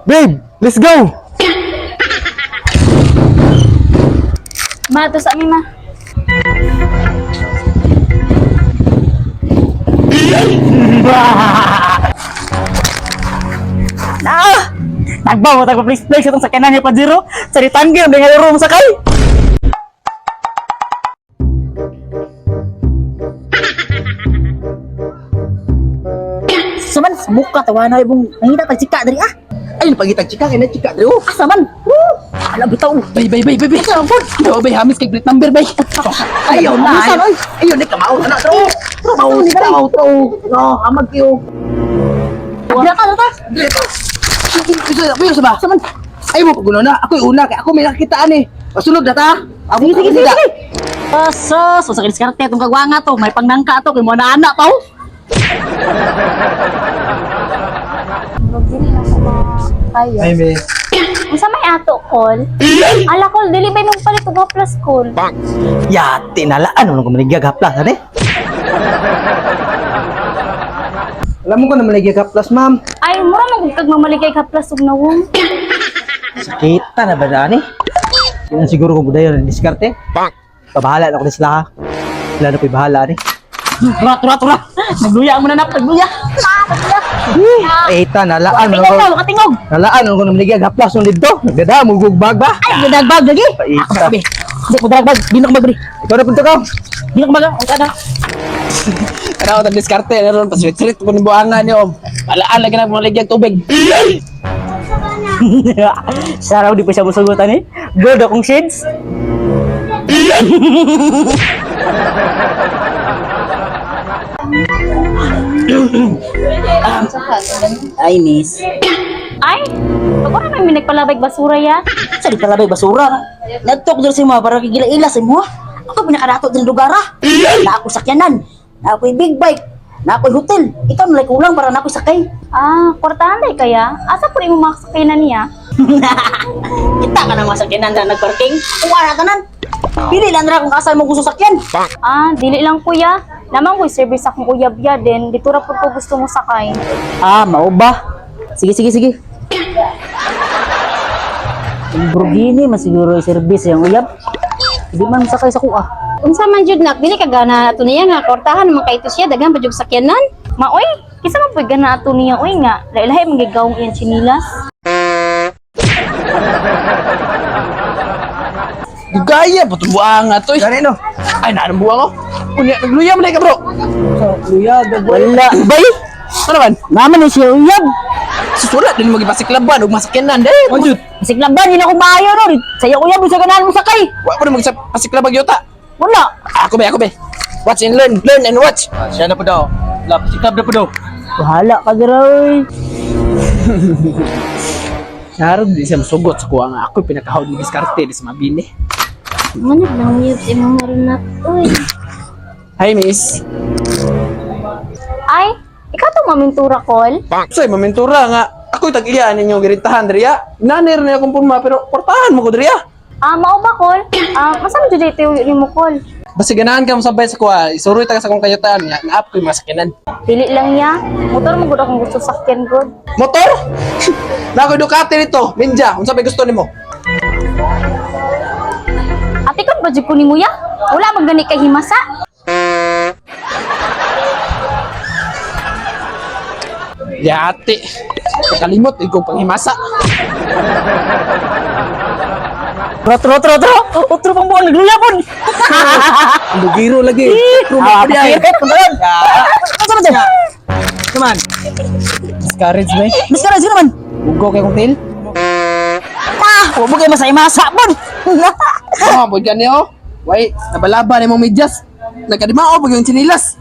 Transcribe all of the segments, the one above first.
Babe, let's go! Ma, to sa amin, ma. Ah! Nagbaw tagpa please please itong sakyanan ni Pajero. Sa ditanggi ang nga room sakay. Saman sa muka tawa na ibong nangita tag chika diri ah. Ay, napagitag chika, kaya na chika diri oh. Asa man? Woo! Ala bitaw. Bay, bay, bay, bay, bay. Yo, bay, hamis kay plate number, bay. Ayaw na. Asa, Ayaw, ayaw, ni kamao na na, tro. Tro, ni tao, tro. No, amag kayo. Dira ka dira. Diri to. Isa, isa ba? Saman. Ay mo pagulo na. Ako'y una kay ako may nakitaan eh. Pasunod na ta. Ako Sige, sige, sige, sige. Asa, so sa diskarte itong kagwanga to, may pangnangka to kay mo na anak pa oh. Dili na ko makaya. Ay, miss. Unsa may ato, Kol? Ala, Kol, dili ba imong palit og haplas, Kol? Yati nalaan mo nung kumaligya haplas ani. Alam mo ko na maligya ka plus, ma'am. Ay, mura man gud kag mamaligay haplas og nawong. Sakita na ba na ani? Yun ang siguro kung budayon ang diskarte. Pabahala na ako ni sila ha. Sila na ko'y bahala ani. Tura, tura, tura. Nagluya mo na nap, nagluya. Eta, nalaan mo Tingog ko. na, makatingog. Nalaan mo ko na maligya haplas nung dito. Nagdada mo gugbag ba? Ay, nagdagbag lagi. Paita. Ako sabi. Hindi ko dagbag, di na ko magri. Ikaw na punto ka. Di na ko mag, ang kana. Ano ako diskarte na ron pasrit-srit ko ni buangan niyo. Alaan lagi na maligya tubig. Saraw di pa siya musugot ani. Gold akong shades. Ay, miss. Ay, pag ora may nagpalabay basura ya. Sa di palabay basura. Nagtok diri sa imo para kigila-ila sa imo. Ako pinakadato diri lugar ah. Na ako sakyanan. Na ako'y big bike. Na ako'y hotel. Ikaw nalay kulang para na ako'y sakay. Ah, kwartahan day kaya? Asa po imong mga sakyanan niya? Kita ka ng mga sakyanan na nagparking. Kuha na tanan. Pili lang ra kung asa mo gusto sakyan. Ah, dili lang kuya. Naman ko'y service akong uyab ya din. Dito ra pud ko gusto mo sakay. Ah, mao ba? Sige, sige, sige. Lamborghini man siguro yung service yung uyab. Hindi man sakay sa kuha. Unsa man jud nak dili ka gana ato niya nga kwartahan man kay ito siya daghan pa jud sakyanan. Maoy, kisa man pud gana ato niya oy nga. Lahi-lahi man gigawong iyang tsinilas. Gaya pa itong buanga to. Gani no. Ay, naanong buang ko. Unya, nagluya man ka bro. Luya, Wala. Bay! Ano man? Naman ni siya uyab. Susulat din mo gipasiklaban ug masakyanan dai. Manjud. Siklaban, yun ako maayo no. Sa iyo uyab, sa ganahan mo sakay. Wa pa mo magpasiklabag yota. Wala. Ako be, ako be. Watch and learn, learn and watch. Siya na po daw. Lapasiklab na po daw. Bahala ka dira, oy. Sharon, di siya masugot sa kuha nga ako pinakahawd ni diskarte di sa mabini. Manag lang yun sa imong nak oy. Hi, miss. Ay, ikaw to mamintura, Kol? Soy, mamintura nga. Ako'y tag-iya ninyo girintahan diriya. Nanir na akong purma pero kwartahan mo ko diriya. Ah, mao ba, Kol? Ah, masa man jud ito nimo, Kol? Basta ganahan ka mo sabay sa kuha, isuroy ta ka sa akong kayutaan nga naap ko'y masakyanan. Dili lang ya. Motor mo gud akong gusto sakyan gud. Motor? Na ako'y Ducati nito, Ninja. Unsa may gusto nimo? Ate kon ba jud ko nimo ya? Wala man gani kay himasa. Yati. Nakalimot ikaw panghimasa. Tro, tro, tro, tro. Otro pang buwan, nagluya po. Ang bugiro lagi. Ah, pakirit, pagkaroon. Ano ba dyan? Naman. Discourage me. Discourage ka naman. Bugo kay kong tail. Ah, huwag mo kayo masay-masa po. Oh, bod ka niyo. Way, nabalaba na imong medyas. Nagkadimao pag yung chinilas.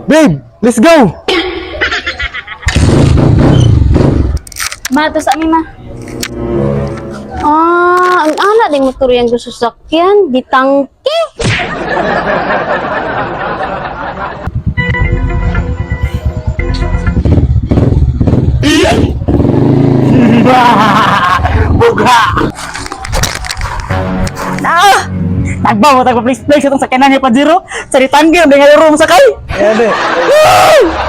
Babe, let's go! Ma, to sa amin, ma. Ah, ang ana ding motor yang gusto sakyan, ditangke. Bugha! Ah! Tagba mo tagpa flex flex itong sakyanan ni Pajero. Sa ditanggi ang nga mo sakay. Yan eh. Woo!